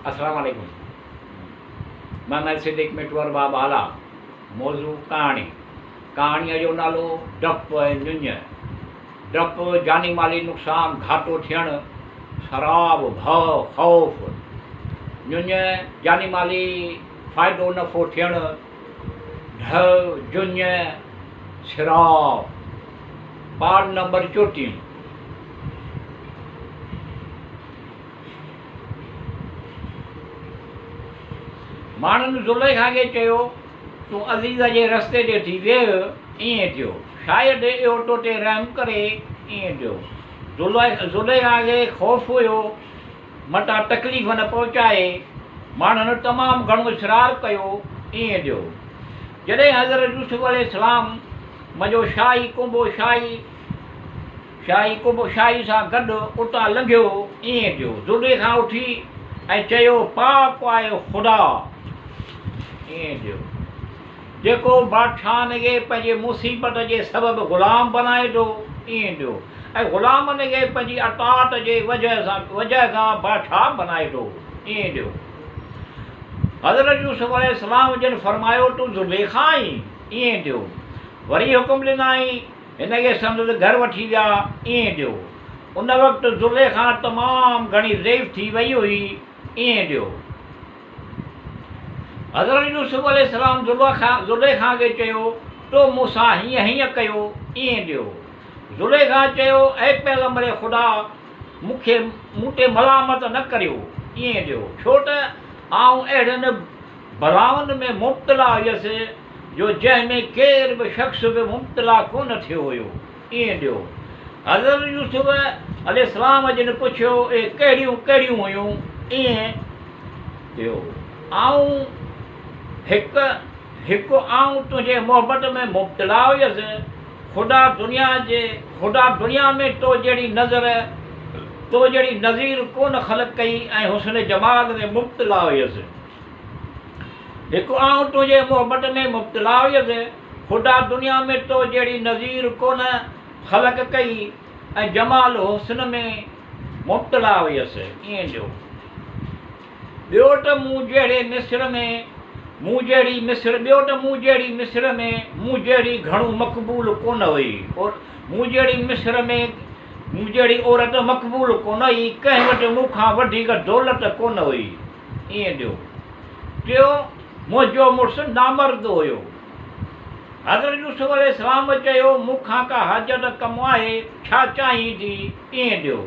السلام عليڪم محمد صديق مٺو ارباب هالا موضوع ڪهاڻي ڪهاڻيء جو نالو ڊپ ۽ ڃڃ ڊپ جاني مالي نقصان گهاٽو ٿيڻ سراب ڀؤ خوف ڃڃ جاني مالي فائدو نفعو ٿيڻ ڍء جڃ سراب پارٽ نمبر چوٽيهون. ماڻهن زليخا کي چيو، تون عزيز جي رستي تي ٿي 20، ائين ٿيو. شايد اهو تو تي رحم ڪري، ائين ٿيو. زليخا کي خوف هيو، متان تڪليف نه پهچائي. ماڻهن تمام گهڻو اصرار ڪيو، ائين ٿيو. جڏهن حضرت يوسف عليه السلام منهنجو شاهي ڪنبو شاهي شاهي ڪنبو شاهي سان گڏ اتان لنگهيو، ائين ٿيو. زليخا اٿي ۽ چيو، پاڪ آهي خدا! ائين ٿيو. جيڪو بادشاهن کي پنهنجي مصيبت جي سبب غلام بنائي ٿو، ائين ٿيو. ۽ غلامن کي پنهنجي اطاعت جي وجهه سان وجهه کان بادشاهه بنائي ٿو، ائين ٿيو. حضرت يوسف عليه السلام جن فرمايو، تون زليخا آهين؟ ائين ٿيو. وري حڪم ڏنائين، هن کي سندس گهر وٺي ويا، ائين ٿيو. ان وقت زليخا تمام گهڻي ضعيف ٿي وئي هئي، ائين ٿيو. حضرت يوسف عليه السلام زليخا کي چيو، تو مون سان هيئن هيئن ڪيو، ائين ٿيو. زليخا چيو، اي پيغمبر خدا! مون کي مون تي ملامت نه ڪريو، ائين ٿيو، ڇو ته آئون اهڙين بلائن ۾ مبتلا هيس جو جنهن ۾ ڪير به شخص به مبتلا ڪونه ٿيو هيو. ائين ڏيو. حضرت يوسف عليه السلام جن پڇيو، اهي ڪهڙيون ڪهڙيون هيون؟ ائين ٿيو. آئون هڪ هڪ آئون تنهنجي محبت ۾ مبتلا هيس. خدا دنيا جي خدا دنيا ۾ تو جهڙي نظر تو جهڙي نظير ڪونه خلق ڪئي ۽ حسن جمال ۾ مبتلا هيس. هڪ آئون تنهنجي محبت ۾ مبتلا هيس، خدا دنيا ۾ تو جهڙي نظير ڪونه خلق ڪئي ۽ جمال حسن ۾ مبتلا هيس. ائين جو ٻيو ته مون جهڙي مصر ۾ مون جهڙي مصر ٻيو ته مون جهڙي مصر ۾ مون جهڙي گهڻو مقبول ڪونه هئي مون جهڙي مصر ۾ مون جهڙي عورت مقبول ڪونه هئي، ڪنهن وٽ مون کان وڌيڪ دولت ڪونه هئي. ائين ڏيو. ٽيو، منهنجو مڙس نامرد هيو. حضرت يوسف عليه السلام چيو، مون کان ڪا حاجت ڪم آهي، ڇا چاهين ٿي؟ ائين ڏيو.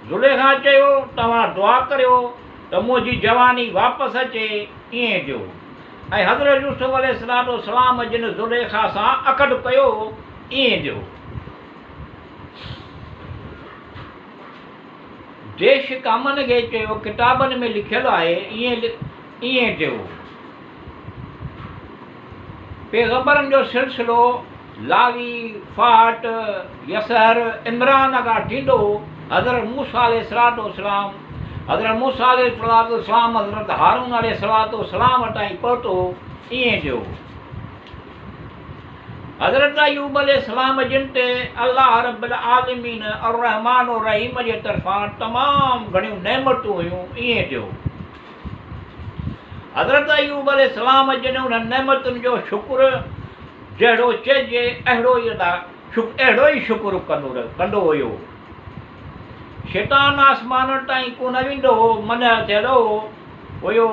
زليخا چيو، توهان دعا ڪريو ته منهنجي جواني واپس اچي. ائين ڏيو. ۽ حضرت يوسف عليه السلام جن زليخا سان عقد ڪيو. ائين ڏيو. ديش ڪامن کي چيو، ڪتابن ۾ لکيل آهي، ائين ائين ٿيو. پيغمبرن جو سلسلو لاوي، فاحت، يسهر، عمران کان ٿيندو حضرت موسيٰ عليه الصلوة والسلام، حضرت موسيٰ عليه الصلوة والسلام حضرت هارون عليه الصلوة والسلام تائين پهتو، ائين ٿيو. حضرت ايوب عليه السلام جن تي الله رب العالمين الرحمٰن الرحيم جي طرفان تمام گهڻيون نعمتون هيون، ائين ٿيو. حضرت ايوب عليه السلام جن انهن نعمتن جو شڪر جهڙو چئجي اهڙو ئي ادا اهڙو ئي شڪر ڪندو هيو. شيطان آسمانن تائين ڪونه ويندو هو، منع ٿيل هو. هيو،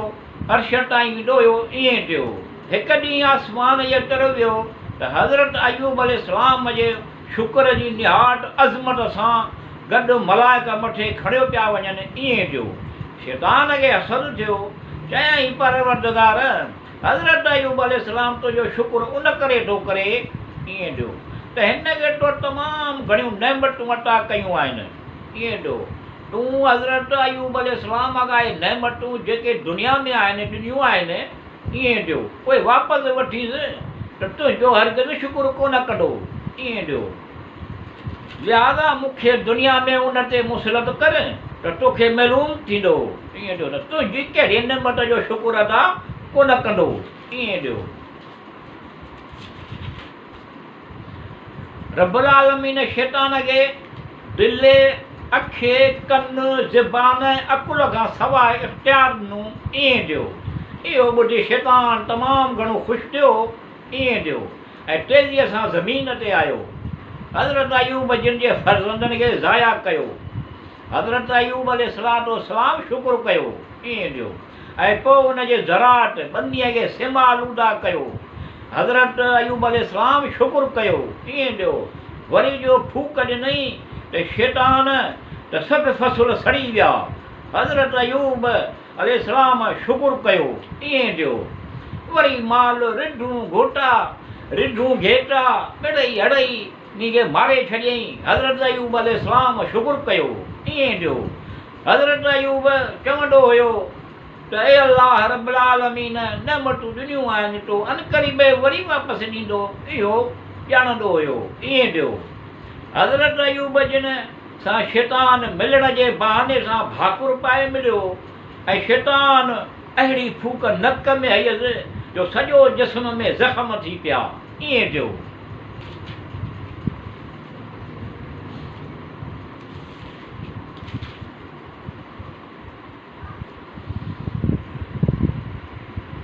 عرش تائين ويندو هيو، ائين ٿيو. هڪ ڏينهن آسمان جي تر ويو ته حضرت ايوب عليه السلام جي شڪر جي نهايت عظمت سان گڏ ملائڪ مٿي کڻيو پيا وڃن، ائين ٿيو. شيطان کي حسد ٿيو، چيائين، پروردگار! حضرت ايوب عليه السلام تنهنجو شڪر ان ڪري ٿو ڪري، ائين ٿيو، ته هن کي تو تمام گهڻيون نعمتون عطا ڪيون آهن، ائين ٿيو. تون حضرت ايوب عليه السلام کان اهي نعمتون جيڪي دنيا ۾ آهن ڏنيون آهن، ائين ڏيو، پوء واپس وٺيس ته تنهنجو هرگز شڪر ڪونه ڪندو، ائين ڏيو. لهٰذا مون کي دنيا ۾ ان تي مسلط ڪر ته توکي معلوم ٿيندو، ائين ڏيو، ته تنهنجي ڪهڙي نعمت جو شڪر ادا ڪونه ڪندو، ائين ڏيو. رب العالمين شيطان کي دل اکي، ڪن، زبان ۽ عقل کان سواء اختيار ڏنو، ائين ٿيو. اهو ٻڌي شيطان تمام گهڻو خوش ٿيو، ائين ٿيو ۽ تيزيء سان زمين تي آيو. حضرت ايوب جن جي فرزندن کي ضايع ڪيو. حضرت ايوب عليه الصلوة والسلام شڪر ڪيو، ائين ٿيو ۽ پوء ان جي زراعت، ٻنيء، کي سم آلوده ڪيو. حضرت ايوب عليه السلام شڪر ڪيو، ائين ٿيو. وري جو ڦوڪ ڏنئي ته شيطان ته سڀ فصل سڙي ويا. حضرت ايوب عليه السلام شڪر ڪيو، ائين ٿيو. وري مال، رڍون، گهوٽا، رڍون، گهيٽا، ٻڙئي هڙئي انهي کي ماري ڇڏيائين. حضرت ايوب عليه السلام شڪر ڪيو، ائين ٿيو. حضرت ايوب چوندو هيو ته اي الله رب العالمين نعمتون ڏنيون آهن تو عنقريب وري واپس ڏيندو اهو ڄاڻندو هيو، ائين ٿيو. حضرت ايوب جن سان شيطان ملڻ جي بهاني سان ڀاڪر پائي مليو ۽ شيطان اهڙي ڦوڪ نڪ ۾ هنيس جو سڄو جسم ۾ زخم ٿي پيا، ائين ٿيو.